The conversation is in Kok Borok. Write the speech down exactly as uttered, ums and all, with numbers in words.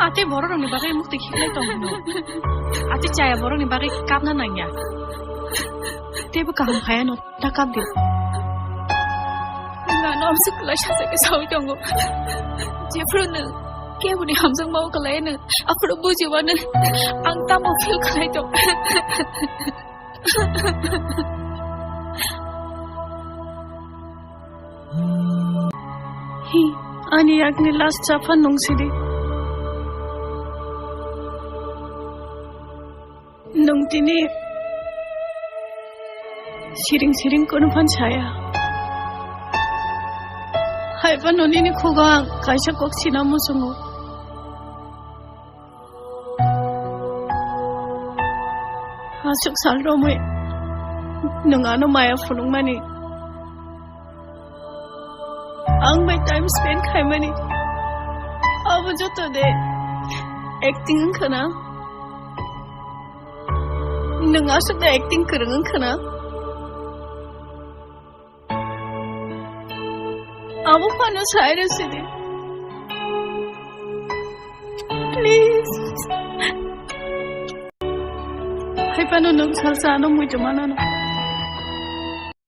Ate borok rokni bagwi mukti khiklai tong hino. Ate chaya borokni bagwi kapna nangya. Teibo kaham khaya no, ta kap di. Nano amsuk kwlai sajakhe sawi tongo. Jephuru nwng keboni hamjakma o kwlai nwng aphuru bujiwano ang tamo feel khlai tong. Hi, ani yakni last chaphan nung sidi. Nung tini siring siring kunu phan saya. Haiphano nini khugo ang kaisa kok sina muchungo. Aswk sal romwi nwng ano maya phunukmani, ang bai time spend khaimani, abo joto de acting wngkha na? Nwng aswk de acting kwrwng wngkha na? Abo phano sai rw sidi. Please. Hai phano nwng salsa ano muitu manano.